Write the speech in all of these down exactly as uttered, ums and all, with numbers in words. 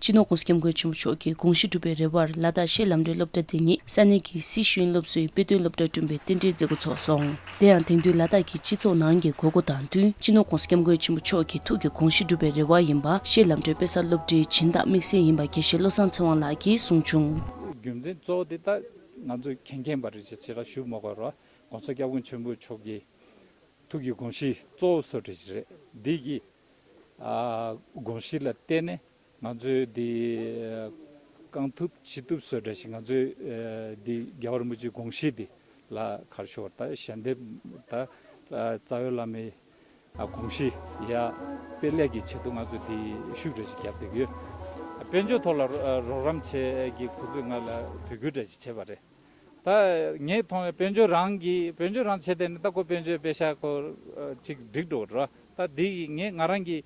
སྤྱི་ནོར་༸གོང་ས་༸སྐྱབས་མགོན་ཆེན་པོ་མཆོག་གི་དགོངས་གཞི་སྒྲུབ་པའི་རེ་བར་ལ་དྭགས་ཤེལ་ལམ་འབྲས་སློབ་གྲྭ་དེ་ཉིད་ས་གནས་ཀྱི་སི་ཤེས་ཡོན་སློབ་གསོའི་དཔེ་སྟོན་སློབ་གྲྭར་བསྐྲུན་པའི་རྟེན་འབྲེལ་མཛད་འགོ་ཚུགས་སོང་། དེ་ཡང་དེང་དུས་ལ་དྭགས་ཀྱི་སྤྱི་ཚོགས་ནང་གི་དགོས་མཁོ་དང་བསྟུན་སྤྱི་ནོར་༸གོང་ས་༸སྐྱབས་མགོན་ཆེན་པོ་མཆོག་གི་ཐུགས་ཀྱི་དགོངས་གཞི་སྒྲུབ་པའི་རེ་བ་ཡིན་པ་ཤེལ་ལམ་འབྲས་དཔེ་གསར་སློབ་གྲྭའི་སྦྱིན་བདག་དམིགས་བསལ་ཡིན་པ་དགེ་བཤེས་བློ་བཟང་ཚེ་དབང་ལགས་ཀྱིས་གསུངས་བྱུང་། རྒྱུ་མཚན་གཙོ་བོ་དེ་ད་ང་ཚོས་མཁྱེན་མཁྱེན་པ་རེད་ཅེས་ཞེ་དྲག་ཞུ་མ་དགོས་རོགས། ༸གོང་ས་༸སྐྱབས་མགོན་ཆེན་པོ་མཆོག་གི་ཐུགས་ཀྱི་དགོངས་གཞི་གཙོ་བོ་བཟོ་འདྲ་ཞིག་རེད། འདི་གི་ཨ་དགོངས་གཞི་ལ་བརྟེན་ནས་ང་ཚོས་འདི་རྐང་ཐུབ་ཅི་ཐུབ་བཟོ་འདྲ་ཞིག་ང་ཚོས་ཨ་འདི་རྒྱལ་བ་རིན་པོ་ཆེའི་དགོངས་གཞི་འདི་ལ་ག་རེ་ཞུ་དགོས་རེད། ད་ཞལ་འདེབས་ད་རྩ་བའི་བླ་མའི་ཨ་དགོངས་གཞི་ཡ་དཔེ་ལེགས་ཀྱི་ཆེད་དུ་ང་ཚོས་འདི་ཤུགས་འདྲ་ཞིག་བརྒྱབ་བསྡད་ཀྱི་ཡོད། དཔལ་འབྱོར་ཐོག་ལ་རོགས་རམ་བྱེད་ཀྱི་ཁོ་ཚོས་ང་ལ་འབོད་སྐུལ་འདྲ་ཞིག་བྱས་པ་རེད། ད་ངས་མཐོང་བའི་དཔལ་འབྱོར་རང་གི་དཔལ་འབྱོར་རང་བྱས་ཏེ་ནི་ད་ཁོ་དཔལ་འབྱོར་པེ་ཤ་ཁོ་ཅིག་འགྲིག་འགྲོ་ར། ད་འདི་ངས་ང་རང་གི་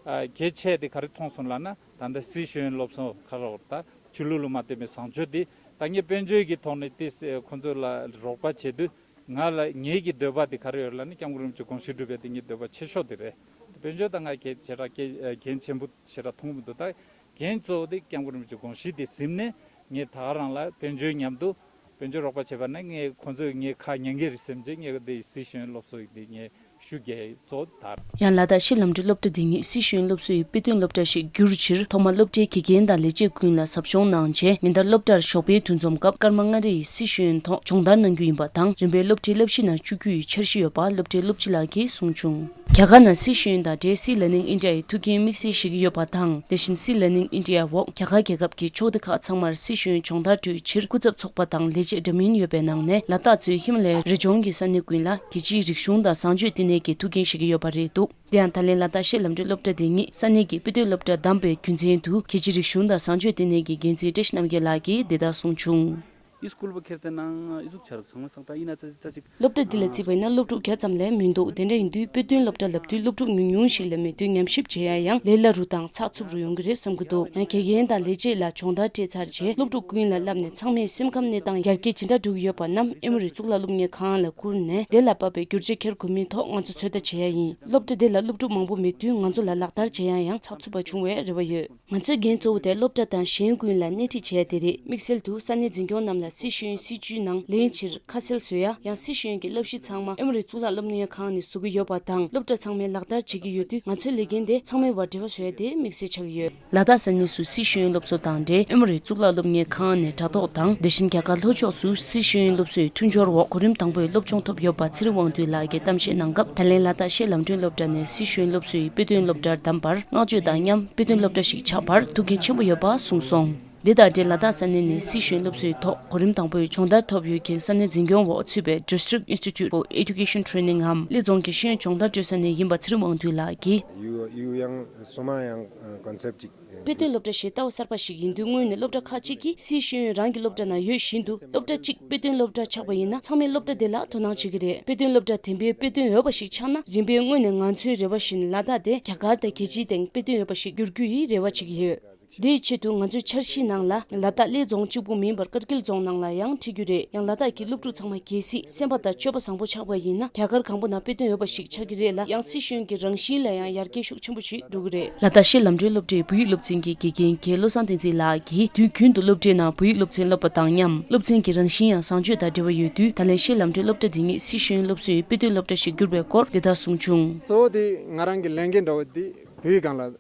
གལ་ཆེ་དེ་ག་རེ་མཐོང་སོང་ལབ་ན། ད་ལྟ་སི་ཤེས་ཡོན་སློབ་གསོ་ག་རེ་ད་ཆོས་ལུགས་ལ་མ་བརྟེན་པའི་བཟང་སྤྱོད་འདི་ད་ངས་དཔལ་འབྱོར་གྱི་ཐོག་ནས་ཏིས་ཁོ་ཚོ་ལ་རོགས་པ་བྱེད་དུས་ང་ལ་ངེད་ཀྱི་འདོད་པ་དེ་ག་རེ་ཡོད་ལབ་ན། སྐྱབས་མགོན་རིན་པོ་ཆེ་དགོངས་གཞི་སྒྲུབ་པའི་དེ་ངའི་འདོད་པ་ཆེ་ཤོས་དེ་རེད། དཔལ་འབྱོར་ད་ང་གལ་ཆེ་དྲགས་གལ་འགན་ཆེན་པོ་ཞེ་དྲགས་མཐོང་མི་འདུག་ད་འགན་གཙོ་བོ་དེ་སྐྱབས་མགོན་རིན་པོ་ཆེ་དགོངས་གཞི་དེ་ཟིན་ནས་ངས་ད་ག་རང་ལ་དཔལ་འབྱོར་མཉམ་དུ་དཔལ་འབྱོར་རོགས་པ་བྱས་པ་ན་ངས་ཁོང་ཚོས་ངའི་ཁ་ཉན་གྱི་རེད་སེམས་ཀྱིས་ངས་དེ་སི་ཤེས་ཡོན་སློབ་གསོ་ཡི་དེ་ངས་ཞུ་རྒྱུ་གཙོ་བོ་དེ་རེད། ཡང་ལ་དྭགས་ཤེལ་ལམ་འབྲས་སློབ་གྲྭ་འདི་ཉིད་སི་ཤེས་ཡོན་སློབ་གསོ་ཡི་དཔེ་སྟོན་སློབ་གྲྭ་ཞིག་བསྒྱུར་ཕྱིར་ཐོག་མར་སློབ་གྲྭའི་དགེ་རྒན་དང་ལས་བྱེད་ཀུན་ལ་ཟབ་སྦྱོང་གནང་རྗེས་མི་འདར་སློབ་གྲྭར་ཞོགས་པའི་འདུ་འཛོམས་སྐབས་སྐར་མ་ལྔ་རེའི་སི་ཤེས་ཡོན་ཐོག་སྦྱོང་བརྡར་གནང་རྒྱུ་ཡིན་པ་དང་། རིམ་པས་སློབ་གྲྭའི་བསླབ་གཞི་ནང་བཅུག་རྒྱུ་ཡི་འཆར་གཞི་ཡོད་པ་སློབ་གྲྭའི་སློབ་སྤྱི་ལགས་ཀྱིས་གསུངས་བྱུང་། རྒྱ་གར་ནང་སི་ཤེས་ཡོན་དང་འབྲེལ་སི་ལར་ནིང་ཨིན་ཌི་ཡ་ཡི་ཐུགས་འགན་དམིགས་བསལ་བཞེས་ཀྱི་ཡོད་པ་དང་། དེ་བཞིན་སི་ལར་ནིང་ཨིན་ཌི་ཡ་འོག་རྒྱ་གར་རྒྱལ་ཁབ་ཀྱི་ཕྱོགས་སྡེ་ཁག་ཚང་མར་སི་ཤེས་ཡོན་སྦྱོང་བརྡར་སྤྲོད་ཕྱིར་སྐུ་ཚབ་ཚོགས་པ་དང་ལས་བྱེད་འདྲ་མིན་ཡོད་པའི་ནང་ནས་ལ་དྭགས་གཙོས་ཧི་མ་ལ་ཡའི་རི་ལྗོངས་ཀྱི་ས་གནས་ཀུན་ལ་རྒྱལ་སྤྱིའི་རིག་གཞུང་དང་བཟང་སྤྱོད་བསྟི་གནས་ཀྱི་ཐུགས་འགན་བཞེས་ཀྱི་ཡོད་པ་རེད་འདུག་དེ་ཡང་ད་ལན་ལ་དྭགས་ཤེལ་ལམ་འབྲས་སློབ་གྲྭ་དེ་ཉིད་ས་གནས་ཀྱི་དཔེ་སྟོན་སློབ་གྲྭ་བདམས་པའི་རྒྱུ་མཚན་དུ་རྒྱལ་སྤྱིའི་རིག་གཞུང་དང་བཟང་སྤྱོད་བསྟི་གནས་ཀྱི་འགན་འཛིན་བཀྲ་ཤིས་རྣམ་རྒྱལ་ལགས་ཀྱིས་འདི་ལྟར་གསུངས་བྱུང་། ཨི་སྐུལ་བ་ཁྱེར་ཏེ་ནང་ཨི་ཟུག་ཆ་རུག་ཚང་མ་སང་ད་ཡིན་ན་ཙ་ཙ་ཅིག་སློབ་གྲྭ་འདི་ལ་བརྩིས་པ་ཡིན་ན་སློབ་ཕྲུག་བརྒྱ་ཙམ་ལས་མི་འདུག་དེ་འདྲ་ཡིན་དུས་དཔེ་སྟོན་སློབ་གྲྭ་ལབ་དུས་སློབ་ཕྲུག་ཉུང་ཉུང་ཞིག་ལས་མེད་དུས་ཉམས་ཞིབ་བྱེད་ཡ་ཡང་ལས་སླ་རུ་དང་ཚགས་ཚུད་རུ་ཡོང་གི་རེད་བསམ་གྱི་འདུག་ཡང་དགེ་རྒན་དང་ལས་བྱེད་ལ་སྦྱོང་བརྡར་སྤྲད་ཚར་རྗེས་སློབ་ཕྲུག་ཀུན་ལ་བསླབས་ནས་ཚང་མས་སེམས་ཁམས་གནས་སྟངས་ཡར་རྒྱས་ཇི་འདྲ་འགྲོ་གི་ཡོད་པ་རྣམས་ཨེ་མོ་རི་གཙུག་ལག་སློབ་གཉེར་ཁང་ལ་བསྐུར་ནས་དེ་ལ་དཔག་པའི་བསྒྱུར་བཅོས་འཁྱེར་དགོས་མིན་ཐོག་ང་ཚོ་ཚོད་ལྟ་བྱེད་ཡ་ཡིན། སློབ་གྲྭ་འདི་ལ་སློབ་ཕྲུག་མང་པོ་མེད་དུས་ང་ཚོ་ལ་ལག་བསྟར་བྱེད་ཡ་ཡང་ཚགས་ཚུད་པ་བྱུང་བའི་རེ་བ་ཡོད། ང་ཚོའི་འགན་གཙོ་བོ་དེ་སློབ་གྲྭ་དང་གཞན་ཀུན་ལ་སྣེ་ཁྲིད་བྱས་དེ་རེད། དམིགས་བསལ་དུ་ས་གནས་འཛིན་སྐྱོང་རྣམས་ལ་སྲིད་གཞུང་སྲིད་ཇུས་ནང་ལེན་ཕྱིར་ཁ་གསལ་བཟོ་ཡ། ཡང་སྲིད་གཞུང་གི་བསླབ་གཞི་ཚང་མ་ཨེ་མོ་རི་གཙུག་ལག་སློབ་གཉེར་ཁང་ནས་བཟོ་གི་ཡོད་པ་དང་སློབ་གྲྭ་ཚང་མས་ལག་བསྟར་བྱེད་ཀྱི་ཡོད་དུས་ང་ཚོའི་ལས་འགན་དེ་ཚང་མའི་བར་འབྲེལ་བ་བཟོ་ཡ་དེ་དམིགས་བསལ་ཆགས་ཀྱི་ཡོད། ལ་དྭགས་ས་གནས་སུ་སྲིད་གཞུང་སློབ་གསོ་དང་འབྲེལ་ཨེ་མོ་རི་གཙུག་ལག་སློབ་གཉེར་ཁང་ནས་དྲ་ཐོག་དང་དེ་བཞིན་རྒྱ་གར་ལྷོ་ཕྱོགས་སུ་སྲིད་གཞུང་སློབ་གསོའི་མཐུན་སྦྱོར་འོག་གོ་རིམ་དང་པོའི་སློབ་སྦྱོང་ཐོབ་ཡོད་པ་ཚེ་རིང་དབང་འདུས་ལགས་ཀྱིས་གཏམ་བཤད་གནང་སྐབས་ད་ལན་ལ་དྭགས་ཤེལ་ལམ་འབྲས་སློབ་གྲྭ་ནས་སྲིད་གཞུང་སློབ་གསོའི་དཔེ་སྟོན་སློབ་གྲྭར་བདམས་པར་བསྔགས་བརྗོད་དང་མཉམ་དཔེ་སྟོན་སློབ་གྲྭ་ཞིག་ཆགས་པར་ཐུགས་འགན་ཆེན་པོ་ཡོད་པ་གསུངས་སོང་། འདི་དང་འབྲེལ་ལ་དྭགས་ས་གནས་ནས་སྲིད་གཞུང་སློབ་གསོའི་ཐོག་གོ་རིམ་དང་པོའི་སྦྱོང་བརྡར་ཐོབ་ཡོད་མཁན་ས་གནས་འཛིན་སྐྱོང་འོག་ཚུད་པའི་District Institute for Education Training་འམ་གླེ་རྫོང་གི་ཤེས་ཡོན་སྦྱོང་བརྡར་སྤྲོད་ས་ནས་ཡིན་པ་ཚེ་རིང་དབང་འདུས་ལགས་ཀྱིས། ཡུ་ཡུ་ཡང་སོ་མ་ཡང་ཀོན་སེབ་ཅིག་དཔེ་སྟོན་སློབ་གྲྭ་ཞེས་ལྟ་བ་གསར་པ་ཞིག་ཡིན་དུས་སྔོན་ནས་སློབ་གྲྭ་ཁག་ཅིག་གིས་སྲིད་གཞུང་རང་གི་སློབ་གྲྭ་ནང་ཡོད་བཞིན་དུ་སློབ་གྲྭ་གཅིག་དཔེ་སྟོན་སློབ་གྲྭ་ཆགས་པ་ཡིན་ན་ཚང་མས་སློབ་གྲྭ་དེ་ལ་དོ་སྣང་བྱེད་ཀྱི་རེད། དཔེ་སྟོན་སློབ་གྲྭ་དེ་འདྲའི་དཔེ་སྟོན་འོས་པ་ཞིག་ཆགས་ན་རིམ་པས་སྔོན་ནས་ང་ཚོའི་རེ་བ་བཞིན་ལ་དྭགས་དེ་རྒྱ་གར་དང་རྒྱལ་སྤྱིའི་སྟེང་དཔེ་སྟོན་འོས་པ་ཞིག་འགྱུར་རྒྱུ་ཡི་རེ་བ་བྱེད་ཀྱི་ཡོད། དེའི་ཆེད་དུ་ང་ཚོའི་འཆར་གཞིའི་ནང་ལ་ལ་དྭགས་གླེ་རྫོང་གཅིག་པུ་མིན་པར་དཀར་སྐྱིད་རྫོང་ནང་ལ་ཡང་ཁྲིད་རྒྱུ་རེད། ཡང་ལ་དྭགས་ཀྱི་སློབ་ཕྲུག་ཚང་མ་གལ་སྲིད་སེམས་པ་དང་སྤྱོད་པ་བཟང་པོ་ཆགས་པ་ཡིན་ན་རྒྱ་གར་གང་པོ་ན་དཔེ་སྟོན་འོས་པ་ཞིག་ཆགས་ཀྱི་རེད་ལ་ཡང་སྲིད་གཞུང་གི་རང་བཞིན་ལ་ཡང་ཡར་རྒྱས་ཤུགས་ཆེན་པོ་ཞིག་འགྲོ་གི་རེད། ལ་དྭགས་ཤེལ་ལམ་འབྲས་སློབ་གྲྭའི་བོད་ཡིག་སློབ་ཚན་གྱི་དགེ་རྒན་རྒན་བློ་བཟང་བསྟན་འཛིན་ལགས་ཀྱིས་དུས་རྒྱུན་དུ་སློབ་གྲྭའི་ནང་བོད་ཡིག་སློབ་ཚན་སློབ་པ་དང་མཉམ་སློབ་ཚན་གྱི་རང་བཞིན་ཡང་བཟང་སྤྱོད་དང་འབྲེལ་བ་ཡོད་དུས་ད་ལན་ཤེལ་ལམ་འབྲས་སློབ་གྲྭ་འདི་ཉིད་སྲིད་གཞུང་སློབ་གསོའི་དཔེ་སྟོན་སློབ་གྲྭ་ཞིག་བསྒྱུར་བའི་སྐོར་འདི་ལྟར་གསུངས་བྱུང་། གཙོ་བོ་དེ་ང་རང་གི་ལས་འགན་འདྲ་བོ་དེ་བོད་ཡིག་སྒང་ལ་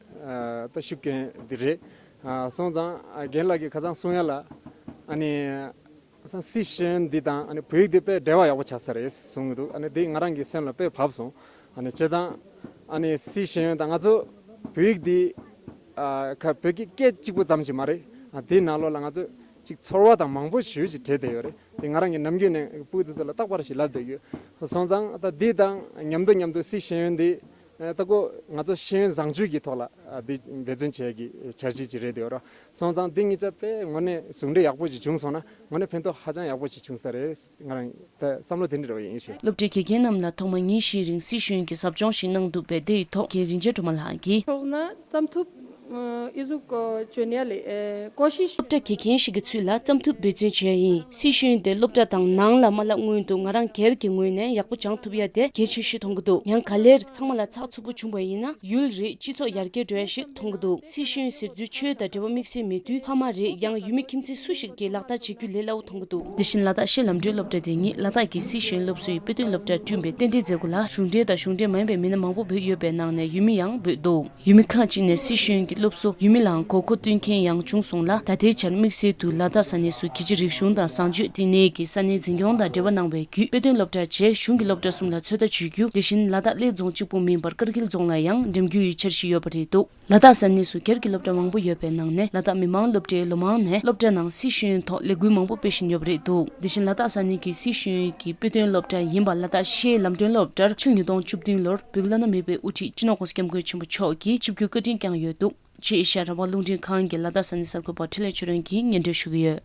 ད་ཤུགས་རྐྱེན་འདི་རེད། སོང་ཙང་རྒན་ལགས་ཀྱིས་ཁ་སང་གསུང་ཡ་ལ་ཨ་ནི་སྲིད་གཞུང་འདི་དང་ཨ་ནི་བོད་ཡིག་འདི་དཔེ་འབྲེལ་བ་ཡག་པོ་ཆགས་ས་རེད་གསུང་གི་འདུག་ཨ་ནི་འདི་ང་རང་གི་སེམས་ལ་དཔེ་བབས་སོང་། ཨ་ནི་བྱས་ཙང་ཨ་ནི་སྲིད་གཞུང་དང་ང་ཚོ་བོད་ཡིག་འདི་ཨ་ཁ་བོད་ཀྱི་སྐད་གཅིག་པུ་ཙམ་ཞིག་མ་རེད། ཨ་དེའི་ནང་ལོགས་ལ་ང་ཚོ་ཅིག་ཚོར་བ་དང་མང་པོ་ཞེ་ཅིག་འདྲེས་བསྡད་ཡོད་རེད། དེ་ང་རང་གི་ནམ་རྒྱུན་ནས་སྤུ་གུ་དེ་ཚོ་ལ་རྟག་པར་ཞིག་ལབ་བསྡད་ཡོད། སོང་ཙང་ད་འདི་དང་མཉམ་དུ་མཉམ་དུ་སྲིད་གཞུང་འདི་ཨ་ད་ཁོ་ང་ཚོ་ཤེས་ཡོན་བཟང་སྤྱོད་ཀྱི་ཐོག་ལ་ཨ་འདི་འབད་བརྩོན་བྱེད་ཀྱི་འཆར་གཞི་ཅིག་རེད་དེ་རོ། སོང་ཙང་འདི་གཉིས་ཆ་དཔེ་དངོས་གནས་ཟུང་འབྲེལ་ཡག་པོ་ཞིག་བྱུང་སོང་ན་དངོས་གནས་ཕན་ཐོགས་ཧ་ཅང་ཡག་པོ་ཞིག་བྱུང་ས་རེད། ང་རང་ད་བསམ་བློ་དེ་འདྲ་རེ་བ་ཡིན་ཞུ། སློབ་གྲྭའི་དགེ་རྒན་རྣམས་ལ་ཐོག་མ་ཉིན་བཞིའི་རིང་སྲིད་གཞུང་གི་ཟབ་སྦྱོང་ཞིག་གནང་འདུག་པས་དེ་ཡི་ཐོག་རྒན་རིན་ཆེན་སྒྲོལ་མ་ལགས་ཀྱིས། ཕྱོགས་ན་བརྩམས་ཐུབ། ཨ། ཨི་ཟུག་ཨ། བྱོན་ཡ་ལེ། ཨེ། ཀོ་ཤིཤ། སློབ་གྲྭ་དགེ་རྒན་ཞིག་གི་ཚུལ་ལ་བརྩམས་ཐུབ་འབད་བརྩོན་བྱས་ཡིན། སྲིད་གཞུང་དེ་སློབ་གྲྭ་དང་ནང་ལ་མ་ལབ་སྔོན་དུ་ང་རང་སྒེར་གྱི་ངོས་ནས་ཡག་པོ་སྦྱང་ཐུབ་ཡ་དེ་གལ་ཆེ་ཤོས་མཐོང་གི་འདུག། ཡང་ག་ལེར་ཚང་མ་ལ་ཚགས་ཚུད་པོ་བྱུང་བ་ཡིན་ན་ཡུལ་རེད་སྤྱི་ཚོགས་ཡར་རྒྱས་འགྲོ་ཡ་ཞིག་མཐོང་གི་འདུག། སྲིད་གཞུང་ཟེར་དུས་ཆོས་དང་འབྲེལ་བ་དམིགས་བསལ་མེད་དུས་ཕ་མ་རེད་ཡང་ཡུལ་མི་ཁྱིམ་མཚེས་སུ་ཞིག་གིས་ལག་བསྟར་བྱེད་རྒྱུ་ལས་སླ་བོ་མཐོང་གི་འདུག། དེ་བཞིན་ལ་དྭགས་ཤེལ་ལམ་གྲོན་སློབ་གྲྭ་དེ་ཉིད་ལ་དྭགས་ཀྱི་སྲིད་གཞུང་སློབ་གསོའི་དཔེ་སྟོན་སློབ་གྲྭར་བསྐྲུན་པའི་རྟེན་འབྲེལ་མཛད་སྒོ་ལ་གཞུང་འབྲེལ་དང་གཞུང་འབྲེལ་མ་ཡིན་པའི་མི་སྣ་མང་པོ་བོད་ཡོད་པའི་ནང་ནས་ཡུལ་མི་ཡང་བོད་འདུག། ཡུལ་མི་ཁག་ཅིག་ནས་སྲིད་གཞུང་གི་སློབ་གསོ་ཡུལ་མི་ལའང་དགོས་མཁོ་སྟོན་མཁན་ཡང་བྱུང་སོང་ལ། ད་ལྟའི་ཆར་དམིགས་བསལ་དུ་ལ་དྭགས་ས་གནས་སུ་རྒྱལ་སྤྱིའི་རིག་གཞུང་དང་བཟང་སྤྱོད་བསྟི་གནས་ཀྱི་ས་གནས་འཛིན་སྐྱོང་དང་འབྲེལ་བ་གནང་བའི་བརྒྱུད་དཔེ་སྟོན་སློབ་གྲྭ་བཅས་གཞུང་གི་སློབ་གྲྭ་གསུམ་ལ་ཚོད་ལྟ་བྱེད་རྒྱུ། དེ་བཞིན་ལ་དྭགས་གླེ་རྫོང་གཅིག་པུ་མིན་པར་ཀར་གིལ་རྫོང་ལ་ཡང་འགྲེམས་རྒྱུ་ཡི་འཆར་གཞི་ཡོད་པ་རེད་འདུག། ལ་དྭགས་ས་གནས་སུ་སྒེར་གྱི་སློབ་གྲྭ་མང་པོ་ཡོད་པའི་ནང་ནས་ལ་དྭགས་མི་དམངས་སློབ་གྲྭའི་ལོ་མང་ནས་སློབ་གྲྭ་ནང་སྲིད་གཞུང་ཐོག་ལས་འགུལ་མང་པོ་སྤེལ་བཞིན་ཡོད་པ་རེད་འདུག། དེ་བཞིན་ལ་དྭགས་ས་གནས་ཀྱི་སྲིད་གཞུང་གི་དཔེ་སྟོན་སློབ་གྲྭ་ཡིན་པ་ལ་དྭགས་ཤེལ་ལམ་གྲོན་སློབ་གྲྭར་ཕྱི་ལོ་ཉིས་སྟོང་བཅུ་བདུན་ལོར་བོད་ཀྱི་བླ་ན་མེད་པའི་དབུ་ཁྲིད་སྤྱི་ནོར་༸གོང་ས་༸སྐྱབས་མགོན་ཆེན་པོ་མཆོག་གིས་ཆིབས་བསྒྱུར་བཀའ་དྲིན་བསྐྱངས་ཡོད་འདུག། ཅེས་ཨེ་ཤ་ཡ་རང་དབང་རླུང་འཕྲིན་ཁང་གི་ལ་དྭགས་ས་གནས་གསར་འགོད་པ་འཕྲིན་ལས་ཆོས་སྒྲོན་གྱིས་སྙན་སྒྲོན་ཞུ་གི་ཡོད།